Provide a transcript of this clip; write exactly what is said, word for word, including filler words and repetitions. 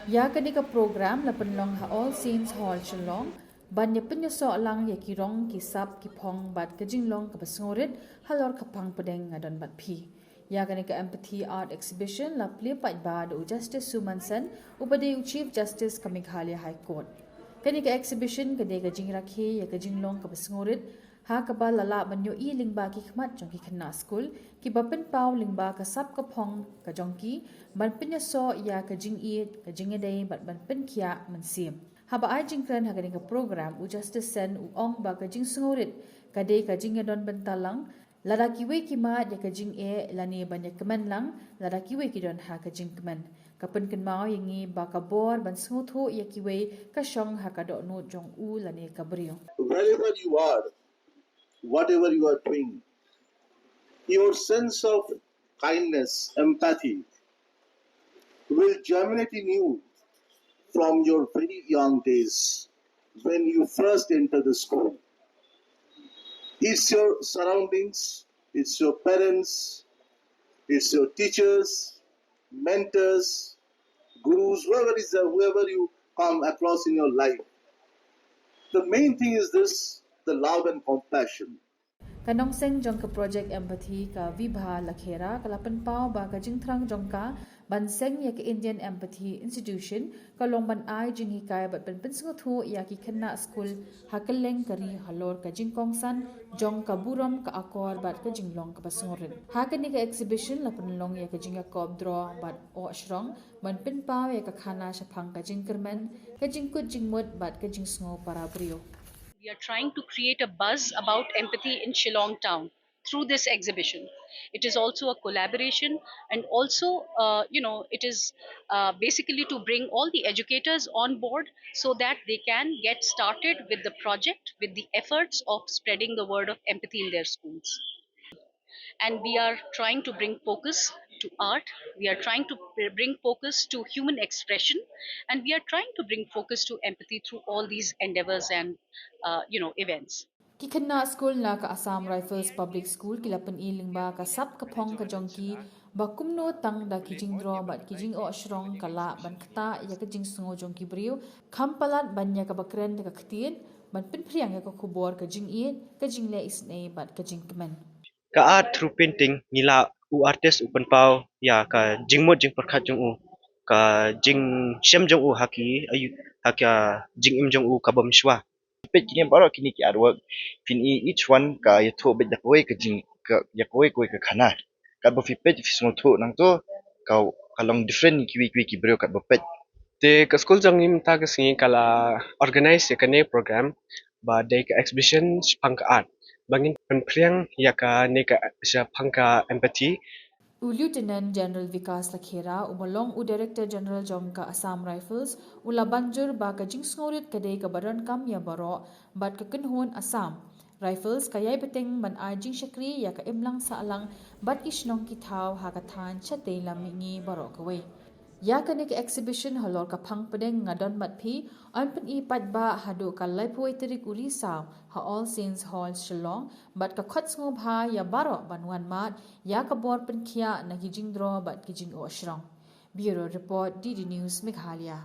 Ïa kane ka program la pynlong ha All Saints Hall Shillong ban ïa pynïasoh lang ïa ki rong ki sap ki phong bad ka jinglong kaba sngewrit halor ka phang pdeng nga don bad phi. Ïa kane ka Empathy Art Exhibition la plie paidbah da u Justice Suman Sen uba dei u Chief Justice ka Meghalaya High Court. Kane ka exhibition ka dei ka jingrakhe ïa ka jinglong kaba sngewrit ha kaba la lah ban ïohi lyngba ki khmat jong ki khynnah skul kiba pynpaw lyngba ka sap ka phong ka jong ki ban pynïasoh ïa ka jingïeit, ka jingïadei bad ban pynkhiah mynsiem. Haba ai jingkren ha kane ka program, u Justice Sen u ong ba ka jingsngewrit ka dei ka jingïadon bynta lang lada kiwei ki mad ïa ka jingeh lane ban ïakmen lang lada kiwei ki don ha ka jingkmen. Ka pynkynmaw ïa ngi ba ka bor ban sngewthuh ïa kiwei ka shong ha ka dohnud jong u lane ka briew. Wherever you are, whatever you are doing, your sense of kindness, empathy will germinate in you from your very young days when you first enter the school. It's your surroundings, it's your parents, it's your teachers, mentors, gurus, whoever is there, whoever you come across in your life. The main thing is this, the love and compassion. Ka nongseng jong ka Project Empathy ka Vibha Lakhera ka la pynpaw ba ka jingthrang jong ka ban seng ïa ka Indian Empathy Institution ka long ban ai jinghikai bad ban pynsngewthuh ïa ki khynnah skul ha kylleng ka ri halor ka jingkongsan jong ka burom, ka akor bad ka jinglong kaba sngewrit. Ha kane ka exhibition la pynlong ïa ka jingïakop draw bad oh shrong ban pynpaw ïa ka khana shaphang ka jingkyrmen, ka jingkut jingmut bad ka jingsngew para briew. We are trying to create a buzz about empathy in Shillong town through this exhibition. It is also a collaboration, and also, uh, you know, it is uh, basically to bring all the educators on board so that they can get started with the project, with the efforts of spreading the word of empathy in their schools. And we are trying to bring focus to art. We are trying to bring focus to human expression, and we are trying to bring focus to empathy through all these endeavors and, uh, you know, events. Ki khynnah skul na ka Assam Rifles Public School ki la pyni lyngba ka sap ka phong ka jong ki ba kumno tang da ki jingdraw bad ki jing-oh shrong ka lah ban ktah ïa ka jingsngew jong ki briew, kham palat ban ïa kaba kren da ka ktien, ban pynphriang ïa ka khubor ka jingïeit, ka jingleh isynei bad ka jingkmen. Ka art through painting ngi la u artist u pynpaw ïa ka jingmut jingpyrkhat jong u, ka jingshem jong u ha ki ayu ha ka jingim jong u ka bym shuwa. Peit kine baroh kine ki artwork, phin i each one ka ïathuh beit da kawei ka jing ka ïa kawei kawei ka khana. Katba phi peit phi sngewthuh nangto ka ka long different kiwei kiwei ki briew katba peit. Te ka skul jong ngi mynta ka sngi ka la organize ïa kane program ba dei ka exhibition shaphang ka art ba ngin pynphriang ïa kane ka shaphang ka empathy. U Lieutenant General Vikas Lakhera uba long u Director General jong ka Assam Rifles u la ban jur ba ka jingsngewrit ka dei kaba donkam ïa baroh bad ka kynhun Assam Rifles ka ïai bteng ban ai jingshakri ïa ka imlang sahlang bad ki shnong ki thaw ha ka thaiñ shatei lam mihngi baroh kawei. Ïa kane ka exhibition halor ka phang pdeng Nga Don Bad Phi yn pyni paidbah haduh ka laiphew tarik u Risaw ha All Saints Hall Shillong bad ka khot sngewbha ïa baroh ban wan mad ïa ka bor pynkhiah na ki jingdraw bad ki jing-oh shrong. Bureau Report, D D News Meghalaya.